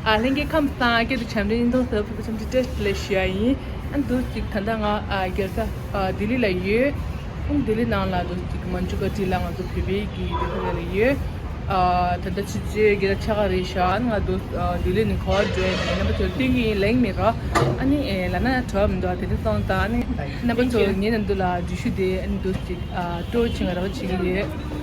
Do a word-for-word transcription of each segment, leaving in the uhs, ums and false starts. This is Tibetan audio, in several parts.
ཨ་ལྷན་རྒྱས་ཁམས་བཟང་། སྐད་དུ་བྱམས་སྒྲོལ་ཡིན། ཐོག་སོ་བུ་བྱམས་སྒྲོལ་བཀྲ་ཤིས་བདེ་ལེགས་ཞུ་ཡ་ཡིན། ཨ་འདུག་ཅིག་ད་ལྟ་ང་ཨ་རྒྱལ་ས་ཨ་ལྡི་ལི་ལ་ཡོད། ཨ་ལྡི་ལི་ནང་ལ་འདུག་ཅིག་མན་ཇུ་ག་ཊི་ལ་ང་ཚོ་བོད་པའི་གི་སྡོད་ཁང་ལ་ཡོད། ཨ་ད་ལྟ་ཆུ་ཚོད་བརྒྱད་དང་ཕྱེད་ཀ་རེད་ཤག་ཨ་ནི་ང་འདུག་ཨ་ལྡི་ལི་ནས་ག་པར་འགྲོ་ཡ་ཡིན་ན་རྣམ་པ་ཚོར་སྟོན་གྱི་ཡིན། ལེན་མི་རོགས། ཨ་ནི་ཨེ་ལབ་ན་ཡང་བྲོ་བ་མི་འདུག་ཨ་དེ་འདྲ་སོང་ཙང་ཨ་ནི་རྣམ་པ་ཚོ་ངའི་ནང་དུ་ལ་འགྲུལ་བཞུད་དེ་ཨ་ནི་འདུག་ཅིག་ཨ་སྤྲོ་བོ་བྱེད་ང་ར་བ་བྱེད་ཀྱི་ཡོད།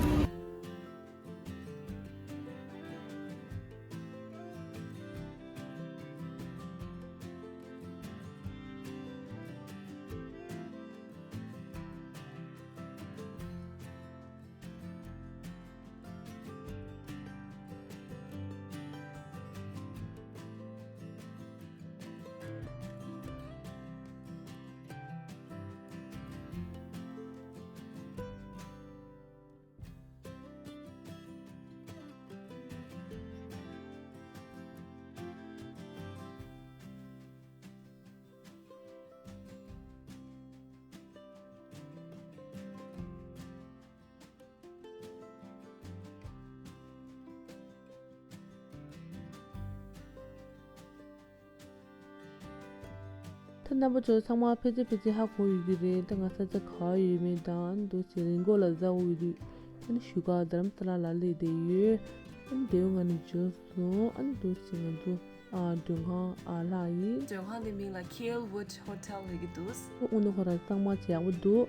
ད་རྣམ་པ་ཚོ་ཚང་མ་ཕལ་ཆེར་ཕལ་ཆེར་ཧ་གོ་ཡོད་ཀྱི་རེད། ད་ང་ས་ཆ་ག་པར་ཡོད་མེད་དང་ཨ་ནི་འདུག་ཅིག་རི་མགོ་ལ་འཛེགས་ཡོད་དུས་ཨ་ནི་བཞུགས་སྒར་རྡ་རམ་ས་ལ་ལ་སླེབས་བསྡད་ཡོད། ཨ་ནི་ལྡེའུ་ང་ནི་འབྱོར་སོང་། ཨ་ནི་འདུག་ཅིག་ང་ཚོ་ཨ་མགྲོན་ཁང་ཨ་ལྷག་ཡིན། མགྲོན་ཁང་གི་མིང་ལ་Kale Wood Hotel ལབ་ཀྱི་འདུག་དངོས་གནས་ཁོ་རང་གཙང་མ་ཡག་པོ་འདུག་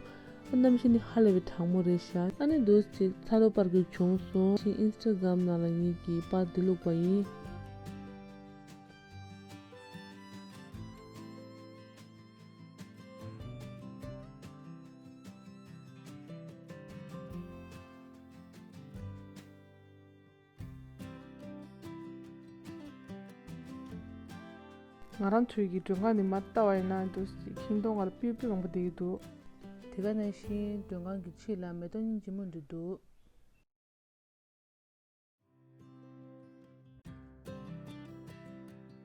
ཨ་གནམ་གཤིས་ནི་ཧ་ལས་པའི་གྲང་མོ་རེད་ཤག་ཨ་ནི་འདུག་ཅིག་ཚ་ལོ་པར་གི་བྱུང་སོང་། ཕྱིན་ཨིན་སི་ཊ་གྷ་རམ་ནང་ལ་ངེད་ཀྱིས་པར་འདི་བླུགས་པ་ཡིན། ང་རང་ཚོའི་གི་མགྲོན་ཁང་ནས་མར་ལྟ་བ་ཡིན་ན་འདུག་ཅིག་ཤིང་སྡོང་ང་ལ་སྤུས་སྤུས་མང་པོ་བསྡད་ཀྱི་འདུག་དེ་ག་ནང་བཞིན་མགྲོན་ཁང་གི་ཕྱི་ལ་མེ་ཏོག་སྙིང་རྗེ་མོ་འདི་འདུག་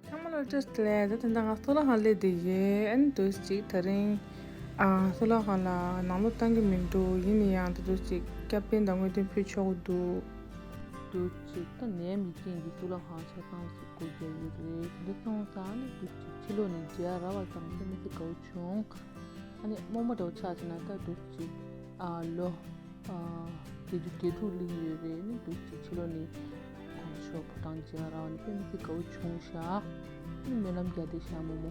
ཚང་མ་ལ་བཀྲ་ཤིས་བདེ་ལེགས། ད་ད་ལྟ་ང་གཙུག་ལག་ཁང་སླེབས་བསྡད་ཡོད། ཨ་ནི་འདུག་ཅིག་དེ་རིང་ཨ་གཙུག་ལག་ཁང་ལ་ནང་ལོགས་བཏང་གི་མི་འདུག་ཡིན་ན་ཡང་ད་འདུག་ཅིག་སྐྱབས་རྟེན་དང་དངོས་རྟེན་ཕུལ་ཆོག་གི་འདུག་འདུག་ཅིག་ད་ནད་ཡམས་ཀྱི་རྐྱེན་གྱིས་གཙུག་ལག་ཁང་ཆ་ཚང་ཞིག་སྒོ་བརྒྱབ་ཡོད་རེད། དེ་འདྲ་སོང་ཙང་ཨ་ནི་འདུག་ཅིག་ཕྱི་ལོགས་ནས་མཇལ་རག་པ་ཙམ་དེ་མི་ཚེ་དགའ་བོ་བྱུང་། ཨ་ནི་རྨོངས་པ་འདྲ་བོ་ཆགས་ཕྱིན་ན་ད་འདུག་ཅིག་ཨ་ལོ་ཨ་བརྒྱད་ཅུ་གྱ་དྲུག་སླེབས་ཡོད་རེད། ཨ་ནི་འདུག་ཅིག་ཕྱི་ལོགས་ནས་གོང་ས་མཆོག་ཕོ་བྲང་མཇལ་རག་པ་ནི་དཔེ་མི་སྲིད་དགའ་བོ་བྱུང་ཤག་ཨ་ནི་སྨོན་ལམ་རྒྱག་བསྡད་ཤག་རྨོ་མོ།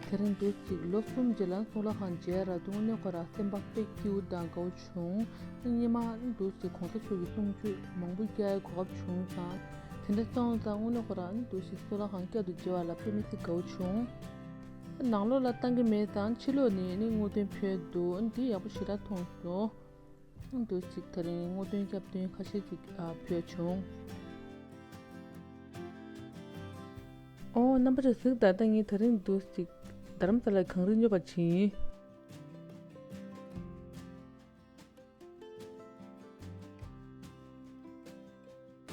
དེ་རིང་འདུག་ཅིག་ལོ་གསུམ་རྗེས་ལ་གཙུག་ལག་ཁང་མཇལ་རག་དུས་དངོས་གནས་ཁོ་རང་སེམས་པ་དཔེ་སྐྱིད་པོ་དང་དགའ་བོ་བྱུང་། ཨ་ནི་སྔོན་མ་ཨ་ནི་འདུག་ཅིག་གོང་ས་མཆོག་གི་གསུང་ཆོས་མང་པོ་རྒྱག་ཡའི་གོ་སྐབས་བྱུང་ཙང་། དེ་འདྲ་སོང་ཙང་དངོས་གནས་ཁོ་རང་ཨ་ནི་འདུག་ཅིག་གཙུག་ལག་ཁང་བསྐྱར་དུ་མཇལ་བ་ལ་དཔེ་མི་སྲིད་དགའ་བོ་བྱུང་། ནང་ལོགས་ལ་བཏང་གི་མེད་ཙང་ཕྱི་ལོགས་ནས་ནི་དངོས་སྟོན་ཕུལ་འདུག་འདི་ཡག་པོ་ཞེ་དྲག་མཐོང་སོང་། འདུག་ཅིག་དེ་རིང་དངོས་སྟོན་སྐྱབས་སྟོན་ཁ་ཤས་ཅིག་ཨ་ཕུལ་བྱུང་། ཨོ་རྣམ་པ་ཚོ་གཟིགས་དང་། ད་ངས་དེ་རིང་འདུག་ཅིག་རྡ་རམ་ས་ལའི་གངས་རི་སྙོབ་པ་ཕྱིན།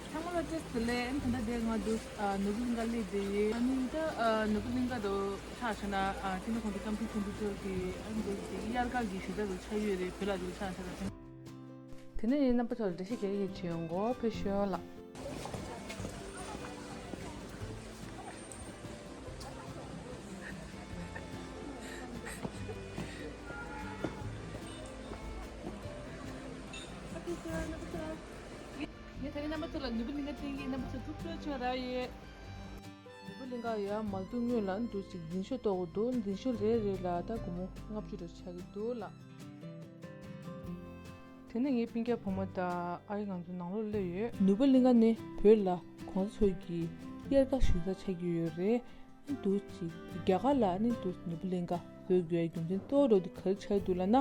ཚང་མ་ལ་བཀྲ་ཤིས་བདེ་ལེགས། ཨ་ནི་ད་ལྟ་དེ་ང་འདུག་ཨ་ནོར་བུ་གླིང་ག་སླེབས་བསྡད་ཡོད། ཨ་ནི་ད་ཨ་ནོར་བུ་གླིང་ག་དུ་ཆ་བཞག་ན་ཨ་སྤྱི་ནོར་གོང་ས་སྐྱབས་མགོན་ཆེན་པོ་མཆོག་གི་ཨ་ནི་འདུག་ཅིག་དབྱར་ཁ་གི་གཞིས་ཆགས་དུ་ཆགས་ཡོད་རེད། བོད་ལ་འདུག་ཆ་བཞག་ན། དེ་ནས་རྣམ་པ་ཚོ་ལ་འགྲེལ་བཤད་རྒྱག་གི་ཡོད། བྱེད་ཡོང་གོ་ཕེབས་ཤོག་ལགས། ངས་ད་རིང་རྣམ་པ་ཚོ་ལ་ནོར་བུ་གླིང་ག་སྟོན་གྱི། རྣམ་པ་ཚོ་ཐུགས་སྤྲོ་ཆེན་རག་ཡོད། ནོར་བུ་གླིང་ག་ཡར་མ་འཛུལ་སྔོན་ལ་འདུག་ཅིག་འཛིན་ཆོས་གཏོང་གི་འདུག་འཛིན་ཆོས་རེ་རེ་ལ་ད་སྒོར་མོ་ལྔ་བཅུ་རེ་ཆགས་ཀྱི་འདུག་ལགས། དེ་ནས་ངའི་སྤུན་ཀྱག་བུ་མོ་དང་ཨ་ཡེ་ང་ཚོ་ནང་ལོགས་སླེབས་ཡོད། ནོར་བུ་གླིང་ག་ནི་བོད་ལ་གོང་ས་མཆོག་གི་དབྱར་ཁ་གཞིས་ཆགས་ཆགས་ཀྱི་ཡོད་རེད། འདུག་ཅིག་རྒྱ་གར་ལ་ནི་འདུག་ནོར་བུ་གླིང་ག་བཟོ་དགོས་རྒྱུ་མཚན་གཙོ་བོ་འདྲ་བོ་དེ་ག་རེ་ཆགས་ཀྱི་འདུག་ལབ་ན།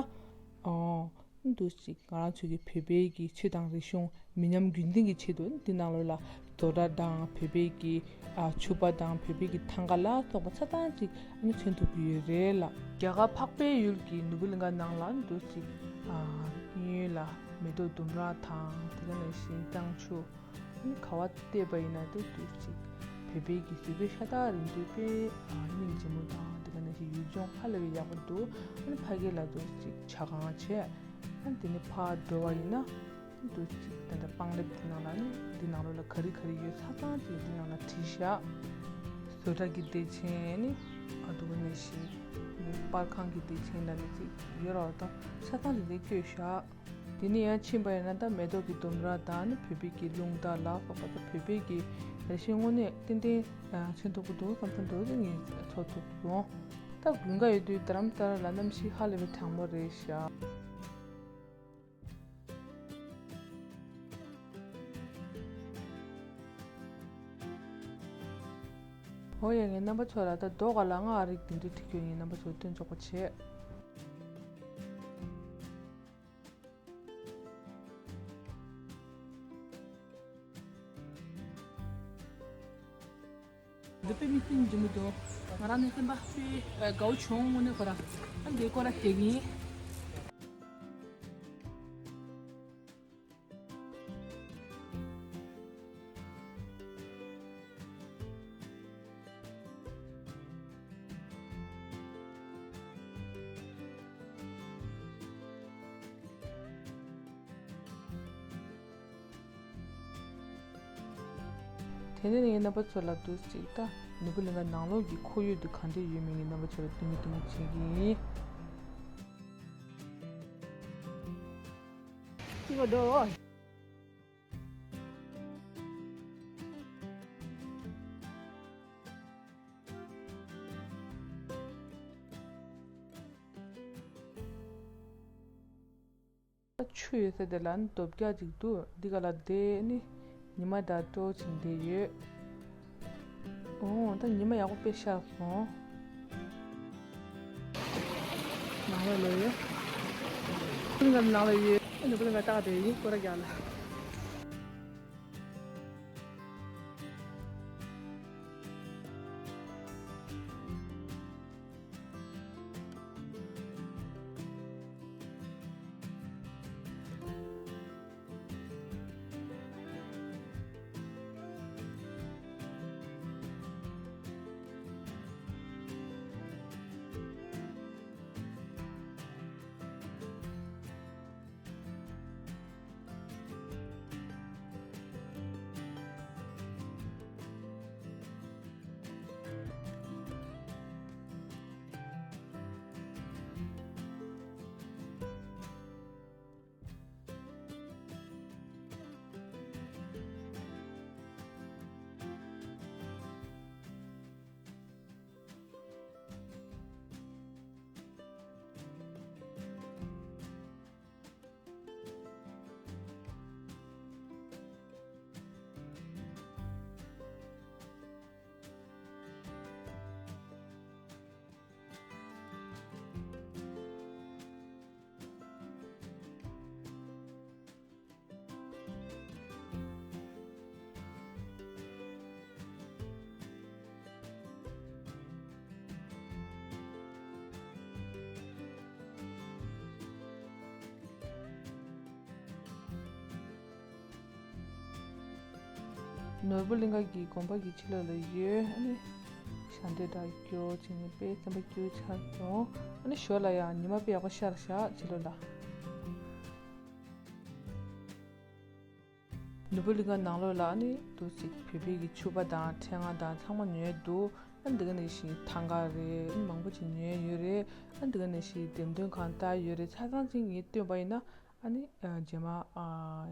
ཨོ། འདུག་ཅིག་ང་རང་ཚོའི་གི་བོད་པའི་གི་ཆོས་དང་རིག་གཞུང་མི་ཉམས་རྒྱུན་འཛིན་གྱི་ཆེད་དུ་འདི་ནང་ལོགས་ལ་རྡོ་གྲྭ་དང་བོད་པའི་གི་ཨ་ཕྱུ་པ་དང་བོད་པའི་གི་ཐང་ག་ལ་སོགས་པ་ཆ་ཚང་ཅིག་ཨ་ནི་མཚོན་ཐུབ་ཀྱི་ཡོད་རེད་ལགས། རྒྱ་གར་འཕགས་པའི་ཡུལ་གྱི་ནོར་བུ་གླིང་ག་ནང་ལ་འདུག་ཅིག་ཨ་གཡས་གཡོན་ལ་མེ་ཏོག་ལྡུམ་ར་དང་དེ་ག་ནང་བཞིན་གཙང་ཆུ། ཨ་ནི་ག་པར་བལྟས་པ་ཡིན་ན་ཏོག་ཏོག་ཅིག་བོད་པའི་གི་བཟོ་བཀོད་ཤ་སྟག་རིང་དུས་དཔེ་ཨ་སྙིང་རྗེ་མོ་དང་དེ་ག་ནང་བཞིན་ཡུལ་ལྗོངས་ཧ་ལས་པའི་ཡག་པོ་འདུག་ཨ་ནི་ཕ་གི་ལ་ཏོག་ཅིག་ཇ་ཁང་བྱས། ཨ་ནི་དེ་ནས་ཕར་འགྲོ་བ་ཡིན་ན་ཏོག་ཅིག་ད་ལྟ་པང་ལེབ་དེ་ནང་ལ་ནི་ དེ་ནང་ལོགས་ལ་ག་རེ་ག་རེ་ཡོད་ཆ་ཚང་ཅིག་དེ་ནང་ལ་བྲིས་བཞག་བཟོ་གྲྭ་གི་སྡེ་ཚན་ནི་ཨ་འདུག་ནས་ཤིག་པར་ཁང་གི་སྡེ་ཚན་ལ་ནི་ཅིག་ཡོད་རོགས་དང་ཆ་ཚང་དེ་འདྲ་བཀོད་བཞག་དེ་ནས་ཡང་ཕྱིན་པ་ཡིན་ན་ད་མེ་ཏོག་གི་ལྡུམ་ར་དང་ནི་བོད་པའི་གི་རླུང་རྟ་ལ་སོགས་པ་དང་བོད་པའི་གི་རེ་ཞིག་དངོས་གནས་ཏན་ཏན་ཕྱིན་ཐུབ་ཀྱི་འདུག་བསམ་ས་འདུག་ཅིག་ངས་ཚོར་ཐུབ་སོང་། ད་དགུན་ཁ་ཡོད་དུས་རྡ་རམ་ས་ལ་ལ་གནམ་གཤིས་ཧ་ལས་པའི་གྲང་མོ་རེད་ཤག་ཧོ་ཡ། ངས་རྣམ་པ་ཚོ་ལ་ད་རྡོ་ག་ལ་ང་ཨ་རིག་དེ་འདྲའི་ཁྲིད་རྒྱུ་ཡིན། རྣམ་པ་ཚོ་སྟོན་ཆོག་པ་བྱེད། འདི་དཔེ་མི་སྲིད་འཇིམ་པོ་འདུག་ང་རང་ནི་སེམས་པ་དཔེ་དགའ་བོ་བྱུང་། དངོས་གནས་ཁོ་རང་ཨ་འདི་སྐོར་ར་བལྟས་ཡིན། དེ་ནས་ངས་རྣམ་པ་ཚོ་ལ་འདུག་ཅིག་ད་ནོར་བུ་གླིང་ག་ནང་ལོགས་ཀྱི་ཁོར་ཡུག་འདི་ག་འདྲས་ཡོད་མེད་ངས་རྣམ་པ་ཚོ་ལ་སྟོན་གི་སྟོན་གི་བྱེད་ཀྱི་ཡིན། ཅི་གོ་འགྲོ། ཆུ་ཡོད་ས་དེ་ལ་ནི་རྡོ་བརྒྱ་ཅིག་འདུག་འདི་ག་ལ་བསྡད་ནི་ཉི་མ་དང་སྤྲོ་བཞིན་བསྡད་ཡོད། ཨོ་ད་ཉི་མ་ཡག་པོ་དཔེ་ཤར་སོང་། ནང་ལ་ལོག་ཡོད། ཀུན་དགའ་ནང་ལ་ཡོད། ཨ་ནི་ཀུན་དགའ་ལྟ་བསྡད་ཡིན་སྐོར་ར་རྒྱག་ལ། ནོར་བུ་གླིང་ག་གི་དགོན་པ་གི་ཕྱི་ལོགས་ལ་ཡོད། ཨ་ནི་ཞལ་འདོན་འདྲ་སྐྱོར་བྱས་ནས་དཔེ་སེམས་པ་སྐྱིད་པོ་ཆགས་སོང་། ཨ་ནི་ཞོར་ལ་ཡང་ཉི་མ་དཔེ་ཡག་པོ་ཤར་ཤག་ཕྱི་ལོགས་ལ། ནོར་བུ་གླིང་ག་ནང་ལོགས་ལ་ཨ་ནི་འདུག་ཅིག་བོད་པའི་གི་ཕྱུ་པ་དང་ཕྲེང་བ་དང་ཚང་མ་ཉོས་འདུག་ཨ་འདི་ག་ནས་ཤིག་ཐང་ག་རེད། ཨ་ནི་མང་པོ་ཅིག་ཉོས་ཡོད་རེད། ཨ་འདི་ག་ནས་ཤིག་འགྲེམས་སྟོན་ཁང་ལྟ་ཡོད་རེད། ཆ་ཚང་ཅིག་ངས་སྟོན་པ་ཡིན་ན། ཨ་ནི་ཨ་རྗེས་མ་ཨ་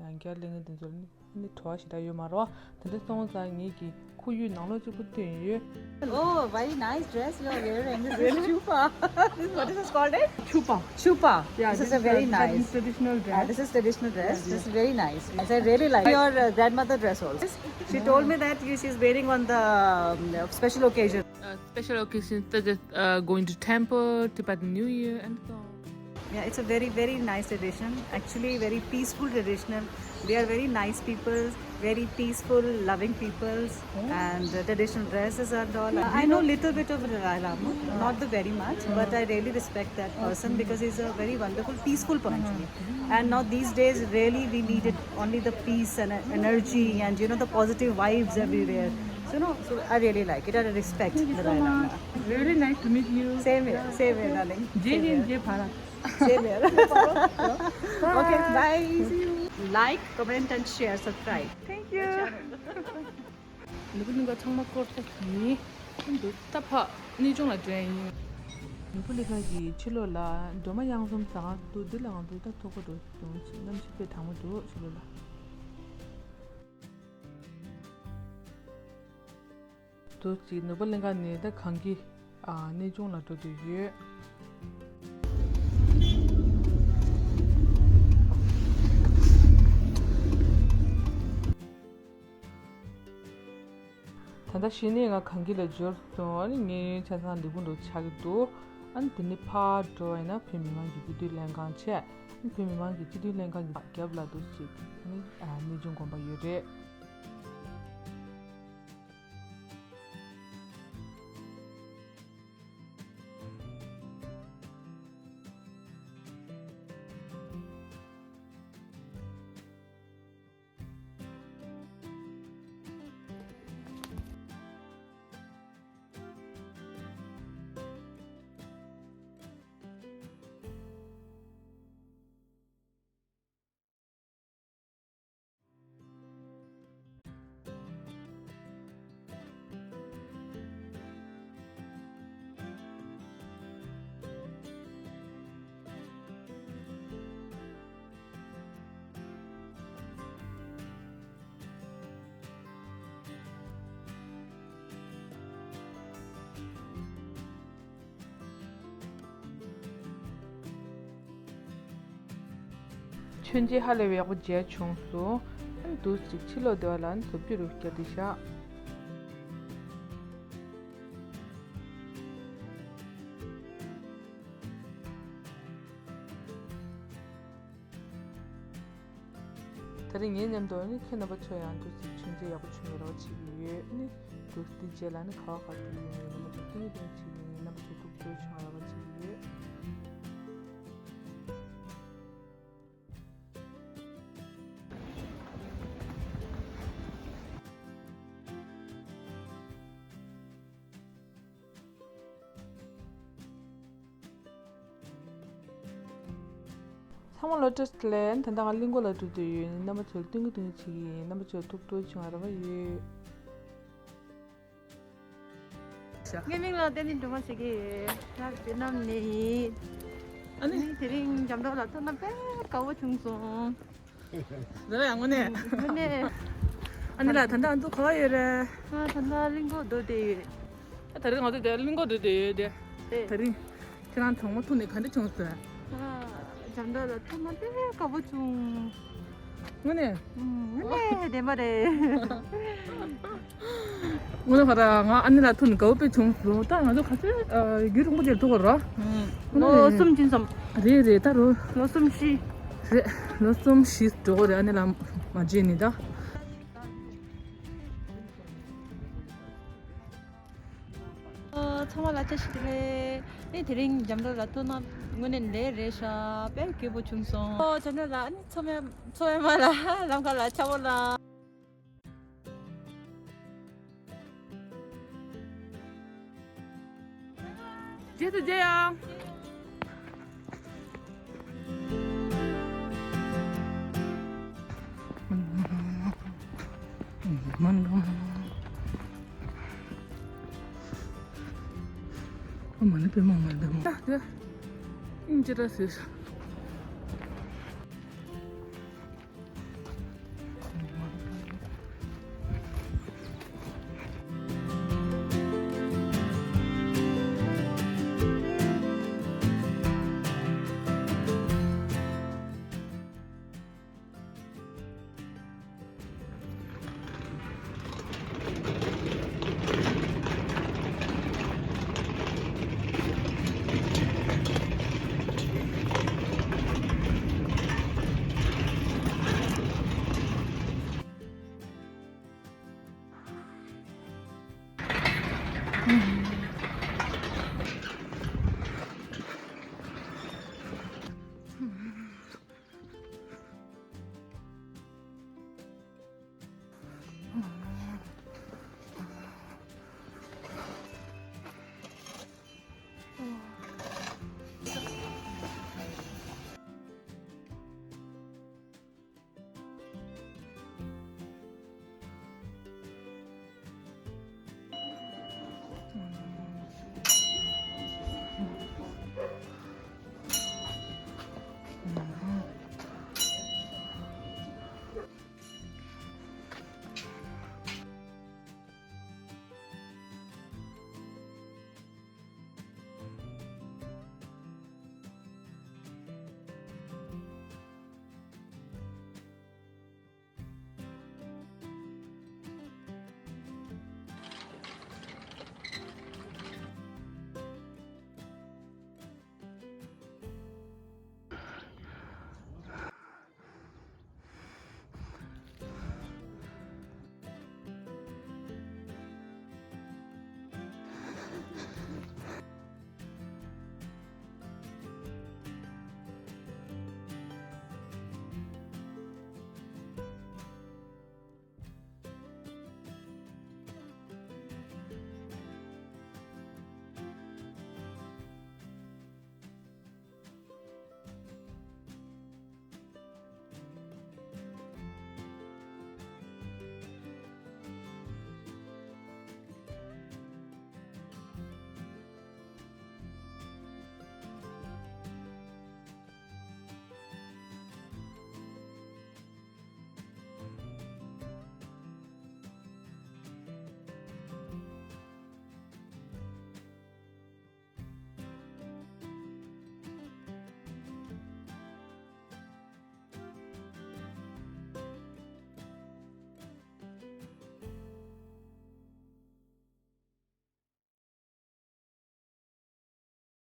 ཡང་བསྐྱར་གླེང་མཁན་དེ་ཚོ་ལ་ནི་ཨ་ནི་བྲོ་བ་ཞེ་དྲག་ཡོད་མ་རེད་བ། དེ་འདྲ་སོང་ཙང་ངེད་ཀྱི་ཁོར་ཡུག་ནང་ལོགས་གཅིག་པུ་སྟོན་ཡོད། Oh, very nice dress you're wearing. This is chupa. This is what is this called? Eh? Chupa. Chupa. Yeah, this is a very nice traditional dress. This is traditional dress. This is very nice. Yes, I really like your uh, grandmother dress also. She told me that you, she's wearing on the um, special occasion. Uh, special occasions such as uh, going to temple, Tibetan New Year, and so on. Yeah, it's a very, very nice tradition. Actually, very peaceful traditional. They are very nice people, very peaceful, loving people, and uh, traditional dresses and all. I know little bit of Dalai Lama, not the very much, but I really respect that person because he's a very wonderful, peaceful person. And now these days, really, we needed only the peace and uh, energy and you know the positive vibes everywhere. So no, so I really like it. I respect Dalai Lama. Very nice to meet you. Same here, same here, darling. Jai Hind, Jai Bharat. Same here. Okay, bye. See you. Like, comment and share, subscribe. Thank you. ནོར་བུ་གླིང་ག་ཚང་མ་སྐོར་ས་ཡིན། འདུག་ད་ཕ་གནས་ཆུང་ལ་འགྲོ་ཡ་ཡིན། ནོར་བུ་གླིང་ག་གི་ཕྱི་ལོགས་ལ་སྒྲོལ་མ་གཡང་འཛོམས་ཟ་ཁང་འདུག་འདི་ལ་ང་ཚོ་ད་ཐུག་གི་འགྲོ་འདུག་གནམ་གཤིས་དཔེ་དྭངས་མོ་འདུག་ཕྱི་ལོགས་ལ། དུ་ཅིག་ནོར་བུ་གླིང་ག་ནས་ད་གངས་སྐྱིད་ཨ་གནས་ཆུང་ལ་འགྲོ་འདོད་ཡོད། ད་ལྟ་གཞི་ནས་ང་གངས་སྐྱིད་ལ་འབྱོར་སོང་། ཨ་ནི་ངའི་ཆ་ཚང་ལས་ཁུངས་འགྲོ་ཆགས་ཀྱི་འདུག་ཨ་ནི་དེ་ནས་ཕར་འགྲོ་བ་ཡིན་ན་བོད་མི་མང་གི་སྤྱི་འཐུས་ལྷན་ཁང་བྱས། ཨ་ནི་བོད་མི་མང་གི་སྤྱི་འཐུས་ལྷན་ཁང་གི་རྒྱབ་ལ་དུ་ཅིག་ཨ་ནི་ཨ་གནས་ཆུང་དགོན་པ་ཡོད་རེད། མཆོད་མཇལ་ཧ་ལས་པའི་ཡག་པོ་མཇལ་བྱུང་སོང་། ཨ་ནི་འདུག་ཅིག་ཕྱི་ལོགས་སྡེ་བ་ལ་ཨ་ནི་ཟབ་ཆོས་རུ་བསྐྱལ་ཏེ་བཞག་ད་རིང་ངའི་མཉམ་དུ་ཨ་ནི་ཁྱེད་རྣམ་པ་ཚོ་ཡང་འདུག་ཅིག་མཆོད་མཇལ་ཡག་པོ་བྱུང་བའི་རེ་བ་བྱེད་ཀྱི་ཡོད། ཨ་ནི་འདུག་འདི་རྗེས་ལ་ཨ་ནི་ག་བ་ག་འགྲོ་ཡོད་མེད་རྣམ་པ་ཚོ་སྐད་འབོད་བྱེད་ཀྱི་ཡིན། རྣམ་པ་ཚོ་ཐུགས་སྤྲོ་བྱུང་བའི་རེ་བ་བྱེད་ཀྱི་ཡོད། ཚང་མ་ལ་བཀྲ་ཤིས་བདེ་ལེགས། ད་ལྟ་ང་གླིང་སྐོར་ལ་འགྲོ་འདོད་ཡོད། རྣམ་པ་ཚོར་སྟོན་གི་སྟོན་གི་བྱེད་ཀྱི་ཡིན། རྣམ་པ་ཚོར་ཐུགས་སྤྲོ་བྱུང་བའི་རེ་བ་ཡོད། ངའི་མིང་ལ་བསྟན་འཛིན་སྒྲོལ་མ་ཟེར་གྱི་ཡོད། ང་ཝེ་ནམ་ནས་ཡིན། ཨ་ནི། ཨ་ནི་དེ་རིང་འཇམ་མདོག་ལ་ཐུག་ན་དཔེ་དགའ་པོ་བྱུང་སོང་། ཟེར་བ་ཡང་ངོ་ནས། ངོ་ནས། ཨ་ནི་ལ་ད་ལྟ་ཨ་ནི་ག་པར་ཡོད་རེད། ང་ད་ལྟ་གླིང་སྐོར་སྡོད་བསྡད་ཡོད། ད་དེ་རིང་ང་ཚོ་དེ་གླིང་སྐོར་སྡོད་བསྡད་ཡོད་དེ། དེ། དེ་རིང་ཁྱེད་རང་ཚང་མ་ཐུག་ནས་ག་འདྲ་བྱུང་སོང་། ཨ། འཇམ་མདོག་ལ་ཐུག་ན་དཔེ་དགའ་པོ་བྱུང་། དངོས་གནས། ཨུམ། དངོས་གནས་བདེན་པ་རེད། དངོས་གནས་ཁ་ད་ང་ཨ་ནེ་ལ་ཐུག་ནས་དགའ་པོ་དཔེ་བྱུང་སོང་། ད་ང་ཚོ་ག་ཚོད་ཨ་རྒྱུན་རིང་པོ་ཅིག་ཐུག་གི་རེད། ཨུམ། ལོ་གསུམ་ཅིག་ཙམ། རེད་རེད། ད་རུང་། ལོ་གསུམ་བཞི། རེད། ལོ་གསུམ་བཞི་འགྲོ་གི་རེད། ཨ་ནེ་ལ་མ་མཇལ་ནས་ད། ཨོ། ཚང་མ་ལ་བཀྲ་ཤིས་བདེ་ལེགས། ཨེ་དེ་རིང་འཇམ་མདོག་ལ་ཐུག་ན་དངོས་གནས་ལས་རེད་ཤག་དཔེ་སྐྱིད་པོ་བྱུང་སོང་། ཨོ། འཇམ་མདོག་ལ་ཨ་ནི་མཚོ་སྨན་མཚོ་སྨན་མ་ལ་ལམ་ཁ་ལ་ཆག་པོ་ལ། རྗེས་སུ་མཇལ་ཡ། མ་ཎི་པདྨ། མ་ཎི་པདྨ། ཨིན་ཅི་ར་ཟེར།